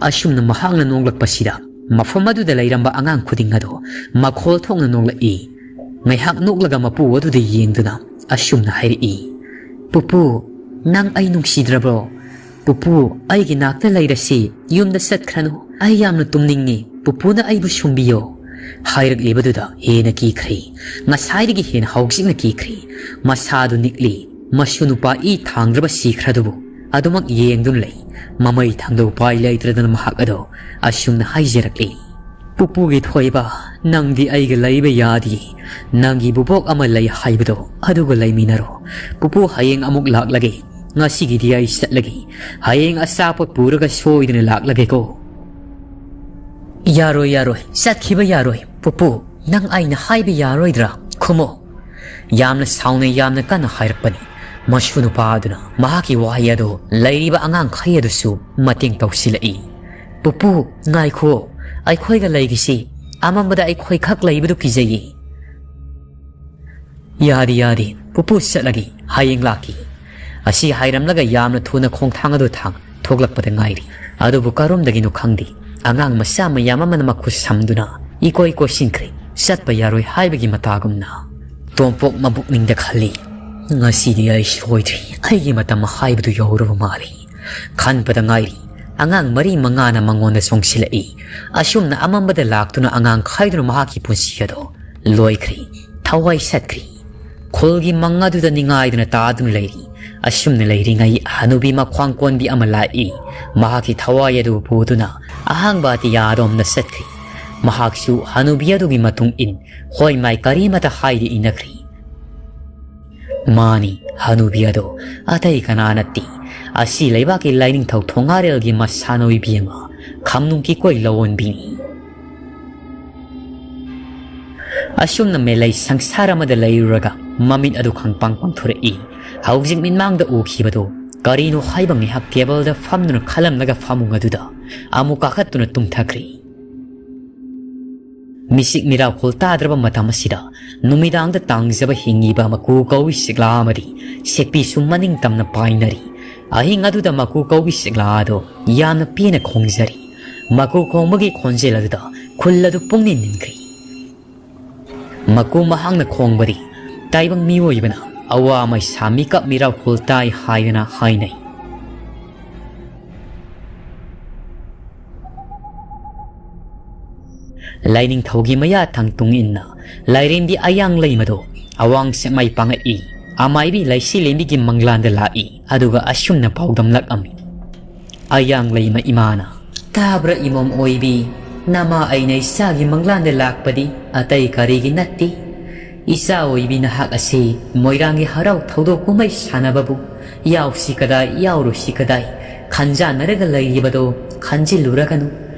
ꯑꯁꯨꯝꯅ ꯃꯍꯥꯛꯅ ꯅꯣꯛꯂꯛꯄꯁꯤꯗ ꯃꯐꯝ ꯑꯗꯨꯗ ꯂꯩꯔꯝꯕ ꯑꯉꯥꯡ ꯈꯨꯗꯤꯡ ꯑꯗꯨ ꯃꯈꯣꯜ ꯊꯣꯛꯅ ꯅꯣꯛꯂꯛꯏ꯫ ꯉꯥꯏꯍꯥꯛ ꯅꯣꯛꯂꯒ ꯃꯄꯨ ꯑꯗꯨꯗ ꯌꯦꯡꯗꯨꯅ ꯑꯁꯨꯝꯅ ꯍꯥꯏꯔꯛꯏ, "ꯄꯨꯄꯨ, ꯅꯪ ꯑꯩ ꯅꯨꯡꯁꯤꯗ꯭ꯔꯕ꯭ꯔꯣ? ꯄꯨꯄꯨ, ꯑꯩꯒꯤ ꯅꯥꯛꯇ ꯂꯩꯔꯁꯤ, ꯌꯨꯝꯗ ꯆꯠꯈ꯭ꯔꯅꯨ꯫ ꯑꯩ ꯌꯥꯝꯅ ꯇꯨꯝꯅꯤꯡꯉꯤ, ꯄꯨꯄꯨꯅ ꯑꯩꯕꯨ ꯁꯨꯝꯕꯤꯌꯣ꯫" ꯍꯥꯏꯔꯛꯂꯤꯕꯗꯨꯗ ꯍꯦꯟꯅ ꯀꯤꯈ꯭ꯔꯦ꯫ ꯉꯁꯥꯏꯗꯒꯤ ꯍꯦꯟꯅ ꯍꯧꯖꯤꯛꯅ ꯀꯤꯈ꯭ꯔꯦ꯫ ꯃꯁꯥꯗꯨ ꯅꯤꯛꯂꯤ꯫ ꯃꯁꯨ ꯅꯨꯄꯥ ꯏ ꯊꯥꯡꯗ꯭ꯔꯕ ꯁꯤꯈ꯭ꯔꯗꯨꯕꯨ ꯑꯗꯨꯃꯛ ꯌꯦꯡꯗꯨꯅ ꯂꯩ꯫ ꯃꯃꯩ ꯊꯪꯗ ꯎꯄꯥꯏ ꯂꯩꯇ꯭ꯔꯗꯅ ꯃꯍꯥꯛ ꯑꯗꯣ ꯑꯁꯨꯝꯅ ꯍꯥꯏꯖꯔꯛꯂꯤ, ꯄꯨꯄꯨꯒꯤ ꯊꯣꯏꯕ, ꯅꯪꯗꯤ ꯑꯩꯒ ꯂꯩꯕ ꯌꯥꯗꯦ꯫ ꯅꯪꯒꯤ ꯕꯨꯕꯣꯛ ꯑꯃ ꯂꯩ ꯍꯥꯏꯕꯗꯣ, ꯑꯗꯨꯒ ꯂꯩꯃꯤꯟꯅꯔꯣ꯫ ꯄꯨꯄꯨ ꯍꯌꯦꯡ ꯑꯃꯨꯛ ꯂꯥꯛꯂꯒꯦ꯫ ꯉꯁꯤꯒꯤꯗꯤ ꯑꯩ ꯆꯠꯂꯒꯦ꯫ ꯍꯌꯦꯡ ꯑꯆꯥꯄꯣꯠ ꯄꯨꯔꯒ ꯁꯣꯏꯗꯅ ꯂꯥꯛꯂꯒꯦꯀꯣ꯫ ꯌꯥꯔꯣꯏ, ꯌꯥꯔꯣꯏ, ꯆꯠꯈꯤꯕ ꯌꯥꯔꯣꯏ꯫ ꯄꯨꯄꯨ, ꯅꯪ ꯑꯩꯅ ꯍꯥꯏꯕ ꯌꯥꯔꯣꯏꯗ꯭ꯔꯥ? ꯈꯨꯝꯃꯣ꯫ ꯌꯥꯝꯅ ꯁꯥꯎꯅ ꯌꯥꯝꯅ ꯀꯟꯅ ꯍꯥꯏꯔꯛꯄꯅꯤ꯫ ꯃꯁꯨ ꯅꯨꯄꯥ ꯑꯗꯨꯅ ꯃꯍꯥꯛꯀꯤ ꯋꯥꯍꯩ ꯑꯗꯨ ꯂꯩꯔꯤꯕ ꯑꯉꯥꯡꯈꯩ ꯑꯗꯨꯁꯨ ꯃꯇꯦꯡ ꯇꯧꯁꯤꯜꯂꯛꯏ꯫ "ꯄꯨꯄꯨ, ꯉꯥꯏꯈꯣ, ꯑꯩꯈꯣꯏꯒ ꯂꯩꯒꯤꯁꯤ꯫ ꯑꯃꯝꯕꯗ ꯑꯩꯈꯣꯏ ꯈꯛ ꯂꯩꯕꯗꯨ ꯀꯤꯖꯩꯌꯦ"꯫ "ꯌꯥꯗꯦ, ꯌꯥꯗꯦ, ꯄꯨꯄꯨ ꯆꯠꯂꯒꯦ, ꯍꯌꯦꯡ ꯂꯥꯛꯀꯦ"꯫ ꯑꯁꯤ ꯍꯥꯏꯔꯝꯂꯒ ꯌꯥꯝꯅ ꯊꯨꯅ ꯈꯣꯡꯊꯥꯡ ꯑꯗꯨ ꯊꯥꯡ ꯊꯣꯛꯂꯛꯄꯗ ꯉꯥꯏꯔꯤ꯫ ꯑꯗꯨꯕꯨ ꯀꯔꯣꯝꯗꯒꯤꯅꯣ ꯈꯪꯗꯦ, ꯑꯉꯥꯡ ꯃꯆꯥ ꯃꯌꯥꯝ ꯑꯃꯅ ꯃꯈꯨꯠ ꯁꯝꯗꯨꯅ ꯏꯀꯣꯏ ꯀꯣꯏꯁꯤꯟꯈ꯭ꯔꯦ꯫ ꯆꯠꯄ ꯌꯥꯔꯣꯏ ꯍꯥꯏꯕꯒꯤ ꯃꯇꯥꯒꯨꯝꯅ꯫ ꯇꯣꯝꯄꯣꯛ ꯃꯕꯨꯛꯅꯤꯡꯗ ꯈꯜꯂꯤ, "ꯉꯁꯤꯗꯤ ꯑꯩ ꯁꯣꯏꯗ꯭ꯔꯦ, ꯑꯩꯒꯤ ꯃꯇꯝ ꯍꯥꯏꯕꯗꯨ ꯌꯧꯔꯕ ꯃꯥꯜꯂꯤ"꯫ ꯈꯟꯕꯗ ꯉꯥꯏꯔꯤ, ꯑꯉꯥꯡ ꯃꯔꯤ ꯃꯉꯥꯅ ꯃꯉꯣꯟꯗ ꯆꯣꯡꯁꯤꯜꯂꯛꯏ꯫ ꯑꯁꯨꯝꯅ ꯑꯃꯝꯕꯗ ꯂꯥꯛꯇꯨꯅ ꯑꯉꯥꯡ ꯈꯥꯏꯗꯨꯅ ꯃꯍꯥꯛꯀꯤ ꯄꯨꯟꯁꯤ ꯑꯗꯣ ꯂꯣꯏꯈ꯭ꯔꯦ, ꯊꯋꯥꯏ ꯆꯠꯈ꯭ꯔꯦ꯫ ꯈꯨꯜꯒꯤ ꯃꯪ ꯑꯗꯨꯗ ꯅꯤꯡꯉꯥꯏꯗꯨꯅ ꯇꯥꯗꯨꯅ ꯂꯩꯔꯤ꯫ ꯑꯁꯨꯝꯅ ꯂꯩꯔꯤꯉꯩ ꯍꯅꯨꯕꯤ ꯃꯈ꯭ꯋꯥꯡ ꯀꯣꯟꯕꯤ ꯑꯃ ꯂꯥꯛꯏ꯫ ꯃꯍꯥꯛꯀꯤ ꯊꯋꯥꯏ ꯑꯗꯨ ꯄꯨꯗꯨꯅ ꯑꯍꯥꯡꯕ ꯑꯇꯤꯌꯥ ꯑꯗꯣꯝꯗ ꯆꯠꯈ꯭ꯔꯤ꯫ ꯃꯍꯥꯛꯁꯨ ꯍꯅꯨꯕꯤ ꯑꯗꯨꯒꯤ ꯃꯇꯨꯡ ꯏꯟ ꯍꯣꯏ ꯃꯥꯏ ꯀꯔꯤꯃꯇ ꯍꯥꯏꯗꯦ ꯏꯟꯅꯈ꯭ꯔꯤ꯫ ꯃꯥꯅꯤ, ꯍꯅꯨꯕꯤ ꯑꯗꯣ ꯑꯇꯩ ꯀꯅꯥ ꯅꯠꯇꯦ, ꯑꯁꯤ ꯂꯩꯕꯥꯛꯀꯤ ꯂꯥꯏꯅꯤꯡꯊꯧ ꯊꯣꯉꯥꯔꯦꯜꯒꯤ ꯃꯁꯥꯟꯅ ꯑꯣꯏꯕꯤ ꯑꯃ, ꯈꯝꯅꯨꯡ ꯀꯤꯀꯣꯏ ꯂꯧꯑꯣꯟꯕꯤꯅꯤ꯫ ꯑꯁꯨꯝꯅ ꯃꯦꯂꯩ ꯁꯪꯁꯥꯔ ꯑꯃꯗ ꯂꯩꯔꯨꯔꯒ ꯃꯃꯤꯠ ꯑꯗꯨ ꯈꯪꯄꯥꯡ ꯄꯥꯡꯊꯣꯔꯛꯏ꯫ ꯍꯧꯖꯤꯛ ꯃꯤꯠꯃꯥꯡꯗ ꯎꯈꯤꯕꯗꯨ ꯀꯔꯤꯅꯣ ꯍꯥꯏꯕ ꯉꯥꯏꯍꯥꯛ ꯇꯦꯕꯜꯗ ꯐꯝꯗꯨꯅ ꯈꯜꯂꯝꯂꯒ ꯐꯃꯨꯡ ꯑꯗꯨꯗ ꯑꯃꯨꯛ ꯀꯥꯈꯠꯇꯨꯅ ꯇꯨꯝꯊꯈ꯭ꯔꯦ꯫ ꯃꯤꯆꯤꯛ ꯃꯤꯔꯥꯎꯈꯣꯜ ꯇꯥꯗ꯭ꯔꯕ ꯃꯇꯝ ꯑꯁꯤꯗ ꯅꯨꯃꯤꯗꯥꯡꯗ ꯇꯥꯡꯖꯕ ꯍꯤꯡꯉꯤꯕ ꯃꯀꯨ ꯀꯧꯏ ꯁꯤꯛꯂꯥ ꯑꯃꯗꯤ ꯁꯦꯛꯄꯤꯁꯨ ꯃꯅꯤꯡ ꯇꯝꯅ ꯄꯥꯏꯅꯔꯤ꯫ ꯑꯍꯤꯡ ꯑꯗꯨꯗ ꯃꯀꯨ ꯀꯧꯏ ꯁꯤꯛꯂꯥ ꯑꯗꯨ ꯌꯥꯝꯅ ꯄꯦꯟꯅ ꯈꯣꯡꯖꯔꯤ꯫ ꯃꯀꯨ ꯈꯣꯡꯕꯒꯤ ꯈꯣꯟꯖꯦꯜ ꯑꯗꯨꯗ ꯈꯨꯜ ꯑꯗꯨ ꯄꯨꯡꯅꯤꯡ ꯅꯤꯟꯈ꯭ꯔꯤ꯫ ꯃꯀꯨ ꯃꯍꯥꯛꯅ ꯈꯣꯡꯕꯗꯤ ꯇꯥꯏꯕꯪ ꯃꯤꯑꯣꯏꯕꯅ ꯑꯋꯥ ꯃꯩꯁꯥ ꯃꯤꯀꯞ ꯃꯤꯔꯥꯎꯈꯣꯜ ꯇꯥꯏ ꯍꯥꯏꯗꯅ ꯍꯥꯏꯅꯩ꯫ ꯂꯥꯏꯅꯤꯡꯊꯧꯒꯤ ꯃꯌꯥ ꯊꯥꯡ ꯇꯨꯡ ꯏꯟꯅ ꯂꯥꯏꯔꯦꯝꯕꯤ ꯑꯌꯥꯡ ꯂꯩꯃꯗꯣ ꯑꯋꯥꯡ ꯁꯦꯛꯃꯥꯏ ꯄꯥꯡꯉꯛꯏ꯫ ꯑꯃꯥꯏꯕꯤ ꯂꯩꯁꯤ ꯂꯦꯝꯕꯤꯒꯤ ꯃꯪꯂꯥꯟꯗ ꯂꯥꯛꯏ꯫ ꯑꯗꯨꯒ ꯑꯁꯨꯝꯅ ꯄꯥꯎꯗꯝꯂꯛꯑꯝꯃꯤ꯫ ꯑꯌꯥꯡ ꯂꯩꯃ ꯏꯃꯥꯅ, "ꯇꯥꯕ꯭ꯔꯥ ꯏꯃꯣꯝ ꯑꯣꯏꯕꯤ? ꯅꯃꯥ ꯑꯩꯅ ꯏꯆꯥꯒꯤ ꯃꯪꯂꯥꯟꯗ ꯂꯥꯛꯄꯗꯤ ꯑꯇꯩ ꯀꯔꯤꯒꯤ ꯅꯠꯇꯦ꯫ ꯏꯆꯥ ꯑꯣꯏꯕꯤ ꯅꯍꯥꯛ ꯑꯁꯤ ꯃꯣꯏꯔꯥꯡꯒꯤ ꯍꯔꯥꯎ ꯊꯧꯗꯣꯛ ꯀꯨꯝꯍꯩ ꯁꯥꯟꯅꯕꯕꯨ ꯌꯥꯎꯁꯤ ꯀꯗꯥꯏ, ꯌꯥꯎꯔꯨꯁꯤ ꯀꯗꯥꯏ ꯈꯟꯖꯥꯟꯅꯔꯒ ꯂꯩꯔꯤꯕꯗꯣ ꯈꯟꯖꯤꯜꯂꯨꯔꯒꯅꯨ꯫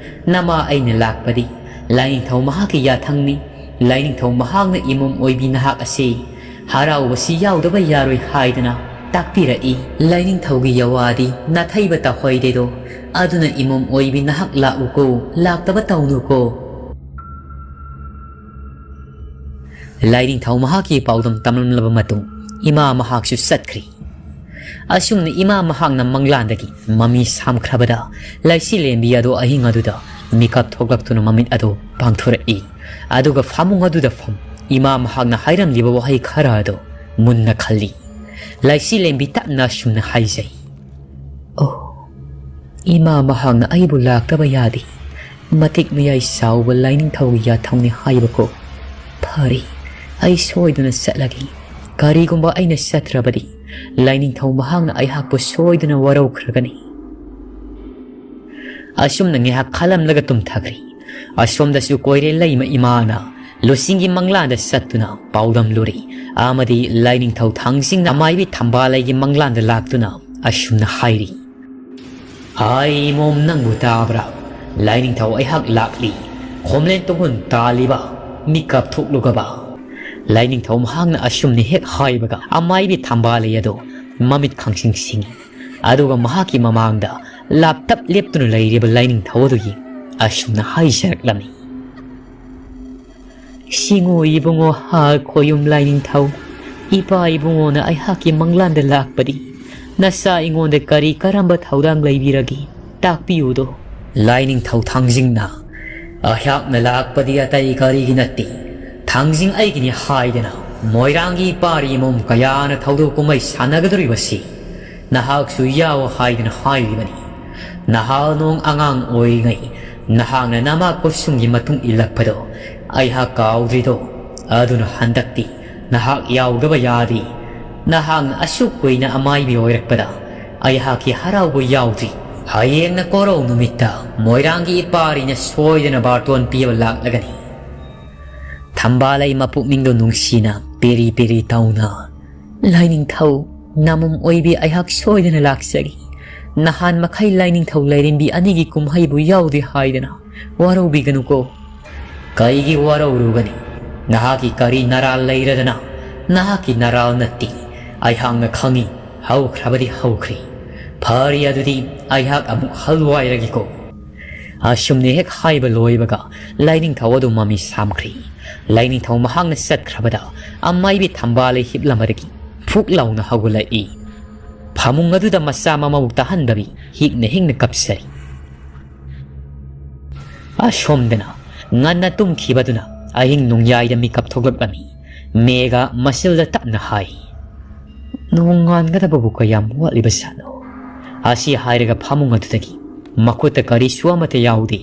ꯅꯃꯥ ꯑꯩꯅ ꯂꯥꯛꯄꯗꯤ ꯂꯥꯏꯅꯤꯡꯊꯧ ꯃꯍꯥꯛꯀꯤ ꯌꯥꯊꯪꯅꯤ꯫ ꯂꯥꯏꯅꯤꯡꯊꯧ ꯃꯍꯥꯛꯅ ꯏꯃꯣꯝ ꯑꯣꯏꯕꯤ ꯅꯍꯥꯛ ꯑꯁꯤ ꯍꯔꯥꯎꯕꯁꯤ ꯌꯥꯎꯗꯕ ꯌꯥꯔꯣꯏ ꯍꯥꯏꯗꯅ ꯇꯥꯛꯄꯤꯔꯛꯏ꯫ ꯂꯥꯏꯅꯤꯡꯊꯧꯒꯤ ꯌꯥꯋꯥꯗꯤ ꯅꯥꯊꯩꯕ ꯇꯧꯍꯩꯗꯦꯗꯣ꯫ ꯑꯗꯨꯅ ꯏꯃꯣꯝ ꯑꯣꯏꯕꯤ ꯅꯍꯥꯛ ꯂꯥꯛꯎꯀꯣ, ꯂꯥꯛꯇꯕ ꯇꯧꯅꯨꯀꯣ꯫ ꯂꯥꯏꯅꯤꯡꯊꯧ ꯃꯍꯥꯛꯀꯤ ꯄꯥꯎꯗꯝ ꯇꯝꯂꯝꯂꯕ ꯃꯇꯨꯡ ꯏꯃꯥ ꯃꯍꯥꯛꯁꯨ ꯆꯠꯈ꯭ꯔꯤ꯫ ꯑꯁꯨꯝꯅ ꯏꯃꯥ ꯃꯍꯥꯛꯅ ꯃꯪꯂꯥꯟꯗꯒꯤ ꯃꯃꯤ ꯁꯥꯝꯈ꯭ꯔꯕꯗ ꯂꯩꯆꯤꯂꯦꯝꯕꯤ ꯑꯗꯨ ꯑꯍꯤꯡ ꯑꯗꯨꯗ ꯃꯤꯀꯞ ꯊꯣꯛꯂꯛꯇꯨꯅ ꯃꯃꯤꯠ ꯑꯗꯨ ꯄꯥꯡꯊꯣꯔꯛꯏ꯫ ꯑꯗꯨꯒ ꯐꯃꯨꯡ ꯑꯗꯨꯗ ꯐꯝ ꯏꯃꯥ ꯃꯍꯥꯛꯅ ꯍꯥꯏꯔꯝꯂꯤꯕ ꯋꯥꯍꯩ ꯈꯔ ꯑꯗꯨ ꯃꯨꯟꯅ ꯈꯜꯂꯤ꯫ ꯂꯩꯆꯤꯂꯦꯝꯕꯤ ꯇꯞꯅ ꯑꯁꯨꯝꯅ ꯍꯥꯏꯖꯩ, "ꯑꯣ, ꯏꯃꯥ ꯃꯍꯥꯛꯅ ꯑꯩꯕꯨ ꯂꯥꯛꯇꯕ ꯌꯥꯗꯦ, ꯃꯇꯤꯛ ꯃꯌꯥꯏ ꯆꯥꯎꯕ ꯂꯥꯏꯅꯤꯡꯊꯧꯒꯤ ꯌꯥꯊꯪꯅꯤ ꯍꯥꯏꯕꯀꯣ꯫ ꯐꯔꯦ, ꯑꯩ ꯁꯣꯏꯗꯅ ꯆꯠꯂꯒꯦ꯫ ꯀꯔꯤꯒꯨꯝꯕ ꯑꯩꯅ ꯆꯠꯇ꯭ꯔꯕꯗꯤ ꯂꯥꯏꯅꯤꯡꯊꯧ ꯃꯍꯥꯛꯅ ꯑꯩꯍꯥꯛꯄꯨ ꯁꯣꯏꯗꯅ ꯋꯥꯔꯧꯈ꯭ꯔꯒꯅꯤ"꯫ ꯑꯁꯨꯝꯅ ꯉꯥꯏꯍꯥꯛ ꯈꯜꯂꯝꯂꯒ ꯇꯨꯝꯊꯈ꯭ꯔꯦ꯫ ꯑꯁꯣꯝꯗꯁꯨ ꯀꯣꯏꯔꯦꯜ ꯂꯩꯃ ꯏꯃꯥꯅ ꯂꯨꯆꯤꯡꯒꯤ ꯃꯪꯂꯥꯟꯗ ꯆꯠꯇꯨꯅ ꯄꯥꯎꯗꯝꯂꯨꯔꯤ꯫ ꯑꯃꯗꯤ ꯂꯥꯏꯅꯤꯡꯊꯧ ꯊꯥꯡꯖꯤꯡꯅ ꯑꯃꯥꯏꯕꯤ ꯊꯝꯕꯥꯂꯩꯒꯤ ꯃꯪꯂꯥꯟꯗ ꯂꯥꯛꯇꯨꯅ ꯑꯁꯨꯝꯅ ꯍꯥꯏꯔꯤ, "ꯍꯥꯏ ꯏꯃꯣꯝ, ꯅꯪꯕꯨ ꯇꯥꯕ꯭ꯔꯥ? ꯂꯥꯏꯅꯤꯡꯊꯧ ꯑꯩꯍꯥꯛ ꯂꯥꯛꯂꯤ꯫ ꯈꯣꯝꯂꯦꯟ ꯇꯣꯡꯍꯨꯟ ꯇꯥꯜꯂꯤꯕ, ꯃꯤꯀꯞ ꯊꯣꯛꯂꯨꯒꯕ"꯫ ꯂꯥꯏꯅꯤꯡꯊꯧ ꯃꯍꯥꯛꯅ ꯑꯁꯨꯝꯅ ꯍꯦꯛ ꯍꯥꯏꯕꯒ ꯑꯃꯥꯏꯕꯤ ꯊꯝꯕꯥꯂꯩ ꯑꯗꯣ ꯃꯃꯤꯠ ꯈꯪꯁꯤꯡ ꯁꯤꯡꯏ꯫ ꯑꯗꯨꯒ ꯃꯍꯥꯛꯀꯤ ꯃꯃꯥꯡꯗ ꯂꯥꯞꯇꯞ ꯂꯦꯞꯇꯨꯅ ꯂꯩꯔꯤꯕ ꯂꯥꯏꯅꯤꯡꯊꯧ ꯑꯗꯨꯒꯤ ꯑꯁꯨꯝꯅ ꯍꯥꯏꯖꯔꯛꯂꯝꯃꯤ, "ꯁꯤꯡꯉꯨ ꯏꯕꯨꯡꯉꯣ ꯍꯥ ꯈꯣꯌꯨꯝ ꯂꯥꯏꯅꯤꯡꯊꯧ, ꯏꯄꯥ ꯏꯕꯨꯡꯉꯣꯅ ꯑꯩꯍꯥꯛꯀꯤ ꯃꯪꯂꯥꯟꯗ ꯂꯥꯛꯄꯗꯤ ꯅꯆꯥ ꯑꯩꯉꯣꯟꯗ ꯀꯔꯤ ꯀꯔꯝꯕ ꯊꯧꯗꯥꯡ ꯂꯩꯕꯤꯔꯒꯦ? ꯇꯥꯛꯄꯤꯌꯨꯗꯣ"꯫ ꯂꯥꯏꯅꯤꯡꯊꯧ ꯊꯥꯡꯖꯤꯡꯅ, "ꯑꯩꯍꯥꯛꯅ ꯂꯥꯛꯄꯗꯤ ꯑꯇꯩ ꯀꯔꯤꯒꯤ ꯅꯠꯇꯦ, ꯊꯥꯡꯖꯤꯡ ꯑꯩꯒꯤꯅꯤ ꯍꯥꯏꯗꯅ ꯃꯣꯏꯔꯥꯡꯒꯤ ꯏꯄꯥꯔꯤ ꯏꯃꯣꯝ ꯀꯌꯥꯅ ꯊꯧꯗꯣꯛ ꯀꯨꯝꯍꯩ ꯁꯥꯟꯅꯒꯗꯧꯔꯤꯕꯁꯤ ꯅꯍꯥꯛꯁꯨ ꯌꯥꯎ ꯍꯥꯏꯗꯅ ꯍꯥꯏꯔꯤꯕꯅꯤ꯫ ꯅꯍꯥ ꯅꯣꯡ ꯑꯉꯥꯡ ꯑꯣꯏꯔꯤꯉꯩ ꯅꯍꯥꯛꯅ ꯅꯃꯥ ꯀꯨꯁꯨꯝꯒꯤ ꯃꯇꯨꯡ ꯏꯜꯂꯛꯄꯗꯣ ꯑꯩꯍꯥꯛ ꯀꯥꯎꯗ꯭ꯔꯤꯗꯣ꯫ ꯑꯗꯨꯅ ꯍꯟꯗꯛꯇꯤ ꯅꯍꯥꯛ ꯌꯥꯎꯗꯕ ꯌꯥꯗꯦ꯫ ꯅꯍꯥꯛꯅ ꯑꯁꯨꯛ ꯀꯨꯏꯅ ꯑꯃꯥꯏꯕꯤ ꯑꯣꯏꯔꯛꯄꯗ ꯑꯩꯍꯥꯛꯀꯤ ꯍꯔꯥꯎꯕ ꯌꯥꯎꯗ꯭ꯔꯤ꯫ ꯍꯌꯦꯡꯅ ꯀꯣꯔꯧ ꯅꯨꯃꯤꯠꯇ ꯃꯣꯏꯔꯥꯡꯒꯤ ꯏꯄꯥꯔꯤꯅ ꯁꯣꯏꯗꯅ ꯕꯥꯔꯇꯣꯟ ꯄꯤꯕ ꯂꯥꯛꯂꯒꯅꯤ꯫ ꯊꯝꯕꯥꯜ, ꯑꯩ ꯃꯄꯨꯛꯅꯤꯡꯗꯣ ꯅꯨꯡꯁꯤꯅ ꯄꯦꯔꯤ ꯄꯦꯔꯤ ꯇꯧꯅ ꯂꯥꯏꯅꯤꯡꯊꯧ ꯅꯃꯝ ꯑꯣꯏꯕꯤ, ꯑꯩꯍꯥꯛ ꯁꯣꯏꯗꯅ ꯂꯥꯛꯆꯒꯦ꯫ ꯅꯍꯥꯟ ꯃꯈꯩ ꯂꯥꯏꯅꯤꯡꯊꯧ ꯂꯥꯏꯔꯦꯝꯕꯤ ꯑꯅꯤꯒꯤ ꯀꯨꯝꯍꯩꯕꯨ ꯌꯥꯎꯗꯦ ꯍꯥꯏꯗꯅ ꯋꯥꯔꯧꯕꯤꯒꯅꯨꯀꯣ꯫ ꯀꯩꯒꯤ ꯋꯥꯔꯧꯔꯨꯒꯅꯤ? ꯅꯍꯥꯛꯀꯤ ꯀꯔꯤ ꯅꯔꯥꯜ ꯂꯩꯔꯗꯅ? ꯅꯍꯥꯛꯀꯤ ꯅꯔꯥꯜ ꯅꯠꯇꯦ, ꯑꯩꯍꯥꯛꯅ ꯈꯪꯏ꯫ ꯍꯧꯈ꯭ꯔꯕꯗꯤ ꯍꯧꯈ꯭ꯔꯦ꯫ ꯐꯔꯦ, ꯑꯗꯨꯗꯤ ꯑꯩꯍꯥꯛ ꯑꯃꯨꯛ ꯍꯜꯋꯥꯏꯔꯒꯦꯀꯣ꯫ ꯑꯁꯨꯝꯅ ꯍꯦꯛ ꯍꯥꯏꯕ ꯂꯣꯏꯕꯒ ꯂꯥꯏꯅꯤꯡꯊꯧ ꯑꯗꯨ ꯃꯃꯤ ꯁꯥꯝꯈ꯭ꯔꯦ꯫ ꯂꯥꯏꯅꯤꯡꯊꯧ ꯃꯍꯥꯛꯅ ꯆꯠꯈ꯭ꯔꯕꯗ ꯑꯃꯥꯏꯕꯤ ꯊꯝꯕꯥꯜ ꯍꯤꯞꯂꯝꯕꯗꯒꯤ ꯐꯨꯛ ꯂꯥꯎꯅ ꯍꯧꯒꯠꯂꯛꯏ꯫ ꯐꯃꯨꯡ ꯑꯗꯨꯗ ꯃꯆꯥ ꯃꯃꯧ ꯇꯥꯍꯟꯗꯕꯤ ꯍꯤꯛꯅ ꯍꯤꯛꯅ ꯀꯞꯆꯔꯤ꯫ ꯑꯁꯣꯝꯗꯅ ꯉꯟꯅ ꯇꯨꯝꯈꯤꯕꯗꯨꯅ ꯑꯍꯤꯡ ꯅꯣꯡꯌꯥꯏꯗ ꯃꯤꯀꯞ ꯊꯣꯛꯂꯛꯂꯝꯃꯤ꯫ ꯃꯦꯒ ꯃꯁꯤꯜꯗ ꯇꯞꯅ ꯍꯥꯏ, "ꯅꯣꯡꯉꯥꯟꯒꯗꯕꯕꯨ ꯀꯌꯥꯝ ꯋꯥꯠꯂꯤꯕ ꯖꯥꯠꯅꯣ?" ꯑꯁꯤ ꯍꯥꯏꯔꯒ ꯐꯃꯨꯡ ꯑꯗꯨꯗꯒꯤ ꯃꯈꯨꯠꯇ ꯀꯔꯤꯁꯨ ꯑꯃꯠꯇ ꯌꯥꯎꯗꯦ꯫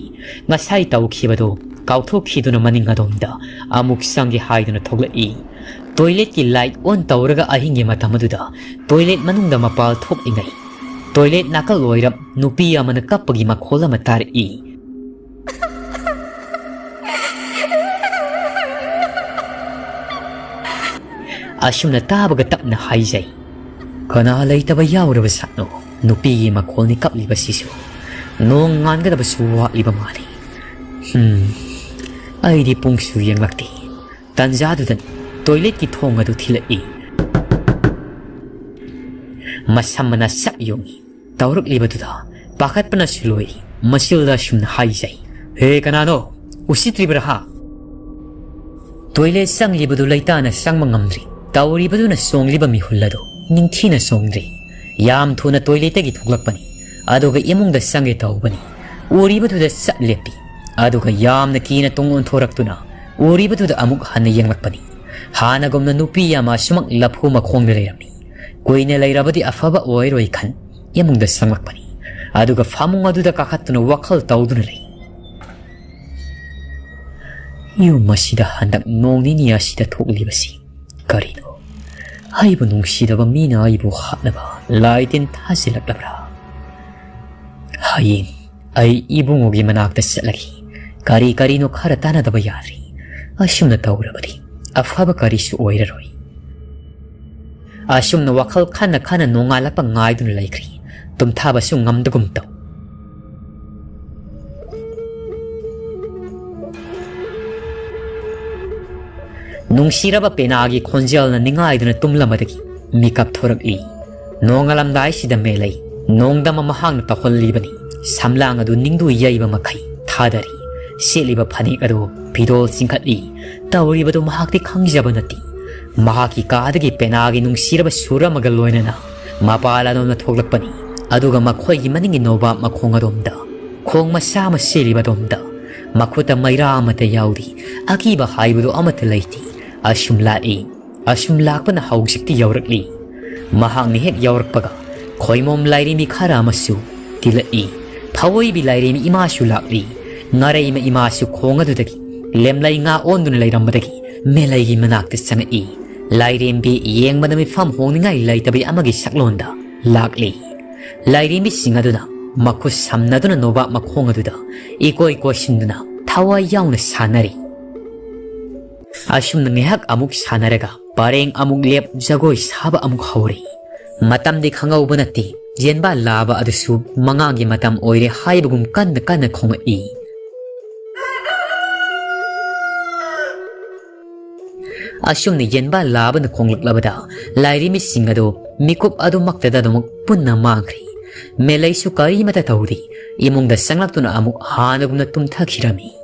ꯉꯁꯥꯏ ꯇꯧꯈꯤꯕꯗꯨ ꯀꯥꯎꯊꯣꯛꯈꯤꯗꯨꯅ ꯃꯅꯤꯡ ꯑꯗꯣꯝꯗ ꯑꯃꯨꯛ ꯆꯪꯒꯦ ꯍꯥꯏꯗꯨꯅ ꯊꯣꯛꯂꯛꯏ꯫ ꯇꯣꯏꯂꯦꯠꯀꯤ ꯂꯥꯏꯠ ꯑꯣꯟ ꯇꯧꯔꯒ ꯑꯍꯤꯡꯒꯤ ꯃꯇꯝ ꯑꯗꯨꯗ ꯇꯣꯏꯂꯦꯠ ꯃꯅꯨꯡꯗ ꯃꯄꯥꯜ ꯊꯣꯛꯂꯤꯉꯩ, ꯇꯣꯏꯂꯦꯠ ꯅꯥꯀꯜ ꯑꯣꯏꯔꯞ ꯅꯨꯄꯤ ꯑꯃꯅ ꯀꯞꯄꯒꯤ ꯃꯈꯣꯜ ꯑꯃ ꯇꯥꯔꯛꯏ꯫ ꯑꯁꯨꯝꯅ ꯇꯥꯕꯒ ꯇꯞꯅ ꯍꯥꯏꯖꯩ, "ꯀꯅꯥ ꯂꯩꯇꯕ ꯌꯥꯎꯔꯕ ꯁꯥꯠꯅꯣ? ꯅꯨꯄꯤꯒꯤ ꯃꯈꯣꯜꯅꯤ ꯀꯞꯂꯤꯕꯁꯤꯁꯨ꯫ ꯅꯣꯡ ꯉꯥꯟꯒꯗꯕꯁꯨ ꯋꯥꯠꯂꯤꯕ ꯃꯥꯜꯂꯤ꯫ ꯍꯝ, ꯑꯩꯗꯤ ꯄꯨꯡꯁꯨ ꯌꯦꯡꯂꯛꯇꯦ꯫ ꯇꯟꯖꯥꯗꯨꯗꯅꯤ ꯇꯣꯏꯂꯦꯠꯀꯤ ꯊꯣꯡ ꯑꯗꯨ ꯊꯤꯜꯂꯛꯏ꯫ ꯃꯁꯝ ꯃꯅꯥ ꯆꯞ ꯌꯨꯡꯏ꯫ ꯇꯧꯔꯛꯂꯤꯕꯗꯨꯗ ꯄꯥꯈꯠꯄꯅꯁꯨ ꯂꯣꯏꯔꯤ꯫ ꯃꯁꯤꯜꯗ ꯑꯁꯨꯝꯅ ꯍꯥꯏꯖꯩ, 'ꯍꯦ, ꯀꯅꯥꯅꯣ? ꯎꯁꯤꯠꯇ꯭ꯔꯤꯕ꯭ꯔꯥ ꯍꯥ?' ꯇꯣꯏꯂꯦꯠ ꯆꯪꯂꯤꯕꯗꯨ ꯂꯩꯇꯥꯅ ꯆꯪꯕ ꯉꯝꯗ꯭ꯔꯤ꯫ ꯇꯧꯔꯤꯕꯗꯨꯅ ꯆꯣꯡꯂꯤꯕ ꯃꯤꯍꯨꯜ ꯑꯗꯨ ꯅꯤꯡꯊꯤꯅ ꯆꯣꯡꯗ꯭ꯔꯤ꯫ ꯌꯥꯝ ꯊꯨꯅ ꯇꯣꯏꯂꯦꯠꯇꯒꯤ ꯊꯣꯛꯂꯛꯄꯅꯤ꯫ ꯑꯗꯨꯒ ꯏꯃꯨꯡꯗ ꯆꯪꯒꯦ ꯇꯧꯕꯅꯤ꯫ ꯎꯔꯤꯕꯗꯨꯗ ꯆꯞ ꯂꯦꯞꯄꯤ꯫ ꯑꯗꯨꯒ ꯌꯥꯝꯅ ꯀꯤꯅ ꯇꯨꯡ ꯑꯣꯟꯊꯣꯔꯛꯇꯨꯅ ꯎꯔꯤꯕꯗꯨꯗ ꯑꯃꯨꯛ ꯍꯟꯅ ꯌꯦꯡꯂꯛꯄꯅꯤ꯫ ꯍꯥꯟꯅꯒꯨꯝꯅ ꯅꯨꯄꯤ ꯑꯃ ꯑꯁꯨꯃꯛ ꯂꯐꯨ ꯃꯈꯣꯡꯗ ꯂꯩꯔꯝꯃꯤ꯫ ꯀꯨꯏꯅ ꯂꯩꯔꯕꯗꯤ ꯑꯐꯕ ꯑꯣꯏꯔꯣꯏ ꯈꯟ ꯏꯃꯨꯡꯗ ꯆꯪꯂꯛꯄꯅꯤ꯫ ꯑꯗꯨꯒ ꯐꯃꯨꯡ ꯑꯗꯨꯗ ꯀꯥꯈꯠꯇꯨꯅ ꯋꯥꯈꯜ ꯇꯧꯗꯨꯅ ꯂꯩ꯫ ꯌꯨꯝ ꯑꯁꯤꯗ ꯍꯟꯗꯛ ꯅꯣꯡ ꯅꯤꯅꯤ ꯑꯁꯤꯗ ꯊꯣꯛꯂꯤꯕꯁꯤ ꯀꯔꯤꯅꯣ? ꯑꯩꯕꯨ ꯅꯨꯡꯁꯤꯗꯕ ꯃꯤꯅ ꯑꯩꯕꯨ ꯍꯥꯠꯅꯕ ꯂꯥꯏ ꯇꯤꯟ ꯊꯥꯖꯤꯜꯂꯛꯂꯕ꯭ꯔꯥ? ꯍꯌꯦꯡ ꯑꯩ ꯏꯕꯨꯡꯉꯣꯒꯤ ꯃꯅꯥꯛꯇ ꯆꯠꯂꯒ ꯀꯔꯤ ꯀꯔꯤꯅꯣ ꯈꯔ ꯇꯥꯟꯅꯗꯕ ꯌꯥꯗ꯭ꯔꯤ꯫ ꯑꯁꯨꯝꯅ ꯇꯧꯔꯕꯗꯤ ꯑꯐꯕ ꯀꯔꯤꯁꯨ ꯑꯣꯏꯔꯔꯣꯏ꯫ ꯑꯁꯨꯝꯅ ꯋꯥꯈꯜ ꯈꯟꯅ ꯈꯟꯅ ꯅꯣꯡꯉꯥꯜꯂꯛꯄ ꯉꯥꯏꯗꯨꯅ ꯂꯩꯈ꯭ꯔꯤ꯫ ꯇꯨꯝꯊꯕꯁꯨ ꯉꯝꯗꯒꯨꯝ ꯇꯧ꯫ ꯅꯨꯡꯁꯤꯔꯕ ꯄꯦꯅꯥꯒꯤ ꯈꯣꯟꯖꯦꯜꯅ ꯅꯤꯡꯉꯥꯏꯗꯨꯅ ꯇꯨꯝꯂꯝꯕꯗꯒꯤ ꯃꯤꯀꯞ ꯊꯣꯔꯛꯂꯤ꯫ ꯅꯣꯡꯉꯥꯜꯂꯝꯗꯥꯏꯁꯤꯗ ꯃꯦꯂꯩ ꯅꯣꯡꯗꯝ ꯑꯃ ꯃꯍꯥꯛꯅ ꯇꯧꯍꯜꯂꯤꯕꯅꯤ꯫ ꯁꯝꯂꯥꯡ ꯑꯗꯨ ꯅꯤꯡꯗꯨ ꯌꯩꯕ ꯃꯈꯩ ꯊꯥꯗꯔꯤ꯫ ꯁꯦꯠꯂꯤꯕ ꯐꯅꯦꯛ ꯑꯗꯨ ꯐꯤꯗꯣꯜ ꯆꯤꯡꯈꯠꯂꯤ꯫ ꯇꯧꯔꯤꯕꯗꯨ ꯃꯍꯥꯛꯇꯤ ꯈꯪꯖꯕ ꯅꯠꯇꯦ꯫ ꯃꯍꯥꯛꯀꯤ ꯀꯥꯗꯒꯤ ꯄꯦꯅꯥꯒꯤ ꯅꯨꯡꯁꯤꯔꯕ ꯁꯨꯔ ꯑꯃꯒ ꯂꯣꯏꯅꯅ ꯃꯄꯥꯜ ꯑꯗꯣꯝꯗ ꯊꯣꯛꯂꯛꯄꯅꯤ꯫ ꯑꯗꯨꯒ ꯃꯈꯣꯏꯒꯤ ꯃꯅꯤꯡꯒꯤ ꯅꯣꯕꯥꯞ ꯃꯈꯣꯡ ꯑꯗꯣꯝꯗ, ꯈꯣꯡ ꯃꯆꯥ ꯑꯃ ꯁꯦꯠꯂꯤꯕ ꯑꯗꯣꯝꯗ, ꯃꯈꯨꯠꯇ ꯃꯩꯔꯥ ꯑꯃꯠꯇ ꯌꯥꯎꯗꯦ꯫ ꯑꯀꯤꯕ ꯍꯥꯏꯕꯗꯨ ꯑꯃꯠꯇ ꯂꯩꯇꯦ꯫ ꯑꯁꯨꯝ ꯂꯥꯛꯏ꯫ ꯑꯁꯨꯝ ꯂꯥꯛꯄꯅ ꯍꯧꯖꯤꯛꯇꯤ ꯌꯧꯔꯛꯂꯤ꯫ ꯃꯍꯥꯛꯅ ꯍꯦꯛ ꯌꯧꯔꯛꯄꯒ ꯈꯣꯏꯃꯣꯝ ꯂꯥꯏꯔꯦꯝꯕꯤ ꯈꯔ ꯑꯃꯁꯨ ꯇꯤꯜꯂꯛꯏ꯫ ꯐꯋꯣꯏꯕꯤ ꯂꯥꯏꯔꯦꯝꯕꯤ ꯏꯃꯥꯁꯨ ꯂꯥꯛꯂꯤ꯫ ꯉꯥꯔꯩꯃ ꯏꯃꯥꯁꯨ ꯈꯣꯡ ꯑꯗꯨꯗꯒꯤ ꯂꯦꯝꯂꯩ ꯉꯥ ꯑꯣꯟꯗꯨꯅ ꯂꯩꯔꯝꯕꯗꯒꯤ ꯃꯦꯂꯩꯒꯤ ꯃꯅꯥꯛꯇ ꯆꯪꯉꯛꯏ꯫ ꯂꯥꯏꯔꯦꯝꯕꯤ ꯌꯦꯡꯕꯗ ꯃꯤꯐꯝ ꯍꯣꯡꯅꯤꯡꯉꯥꯏ ꯂꯩꯇꯕ ꯑꯃꯒꯤ ꯁꯛꯂꯣꯟꯗ ꯂꯥꯛꯂꯤ꯫ ꯂꯥꯏꯔꯦꯝꯕꯤꯁꯤꯡ ꯑꯗꯨꯅ ꯃꯈꯨꯠ ꯁꯝꯅꯗꯨꯅ ꯅꯣꯕꯥꯞ ꯃꯈꯣꯡ ꯑꯗꯨꯗ ꯏꯀꯣꯏ ꯀꯣꯏꯁꯤꯟꯗꯨꯅ ꯊꯋꯥꯏ ꯌꯥꯎꯅ ꯁꯥꯟꯅꯔꯤ꯫ ꯑꯁꯨꯝꯅ ꯉꯥꯏꯍꯥꯛ ꯑꯃꯨꯛ ꯁꯥꯟꯅꯔꯒ ꯄꯔꯦꯡ ꯑꯃꯨꯛ ꯂꯦꯞ, ꯖꯒꯣꯏ ꯁꯥꯕ ꯑꯃꯨꯛ ꯍꯧꯔꯤ꯫ ꯃꯇꯝꯗꯤ ꯈꯪꯍꯧꯕ ꯅꯠꯇꯦ꯫ ꯌꯦꯟꯕꯥ ꯂꯥꯕ ꯑꯗꯨꯁꯨ ꯃꯉꯥꯒꯤ ꯃꯇꯝ ꯑꯣꯏꯔꯦ ꯍꯥꯏꯕꯒꯨꯝ ꯀꯟꯅ ꯀꯟꯅ ꯈꯣꯡꯂꯛꯏ꯫ ꯑꯁꯨꯝꯅ ꯌꯦꯟꯕꯥ ꯂꯥꯕꯅ ꯈꯣꯡꯂꯛꯂꯕꯗ ꯂꯥꯏꯔꯦꯝꯕꯤꯁꯤꯡ ꯑꯗꯨ ꯃꯤꯀꯨꯞ ꯑꯗꯨꯃꯛꯇꯗ ꯑꯗꯨꯃꯛ ꯄꯨꯟꯅ ꯃꯥꯡꯈ꯭ꯔꯦ꯫ ꯃꯦꯂꯩꯁꯨ ꯀꯔꯤꯃꯇ ꯇꯧꯗꯦ꯫ ꯏꯃꯨꯡꯗ ꯆꯪꯂꯛꯇꯨꯅ ꯑꯃꯨꯛ ꯍꯥꯟꯅꯒꯨꯝꯅ ꯇꯨꯝꯊꯈꯤꯔꯝꯃꯤ꯫